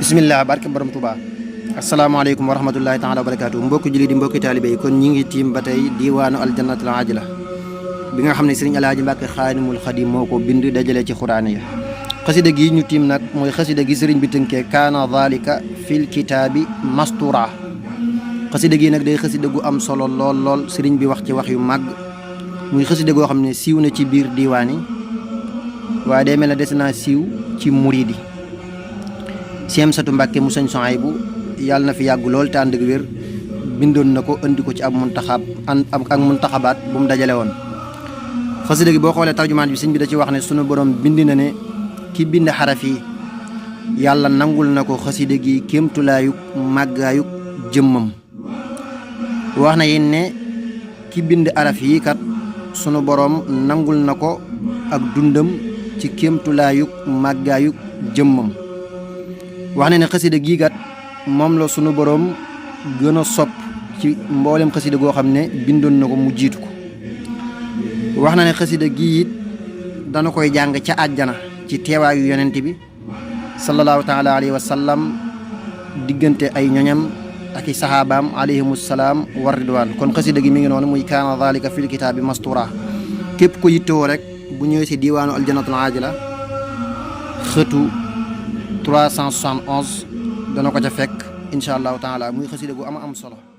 bismillah barke borom Touba asalaamaaleykum wa rahmatullahi taala wa barakaatu mbokki julli di mbokki taalibe yi kon ñi ngi tiim ba tey diwaanu aljannatul ajila bi nga xam ne sëriñ Alaaji Mbàkke Xaadimul Xadim moo ko bind dajale ci xuraan ya xasida gi ñu tiim nag mooy xasida gi sëriñ bi tënkee kaana dhalika fil kitaabi mastura xasida gi nag day xasida gu am solo lool sëriñ bi wax ci wax yu màgg muy xasida goo xam ne siiw na ci biir diiwaan yi waaye day mel ne des naa siiw ci muridi Sëñ Amsatu Mbàkke mu sëñ Suhaybu yàlla na fi yàgg lool te ànd ak wér bindoon na ko andi ko ci ab muntaxabaat bu mu dajale woon xasida gi boo xoolee tarjumaan bi sëñ bi da ci wax ne sunu borom bind na ne ki bind xaraf yi yàlla nangul na ko xasida gi kéemtulaayug màggaayug jëmmam wax na yéen ne ki bind araf yi kat sunu borom nangul na ko ak dundam ci kéemtulaayug màggaayug jëmmam wax na ne xasida gii kat moom la sunu borom gën a sopp ci mboolem xasida goo xam ne bindoon na ko mu jiitu ko wax na ne xasida gii it dana koy jàng ca àjjana ci teewaayu yonent bi sallallahu taala alayhi wa sallam diggante ay ñoñam ak i saxaabaam alayhimu salaam wa ridwaan kon xasida gi mi ngi noonu muy kaana dhalika fil kitaabi mastura képp ko yittewoo rek bu ñëwee si diwaanu aljannatul ajila xëtu 371 dana ko ca fekk incha allahu taala muy xasida gu am solo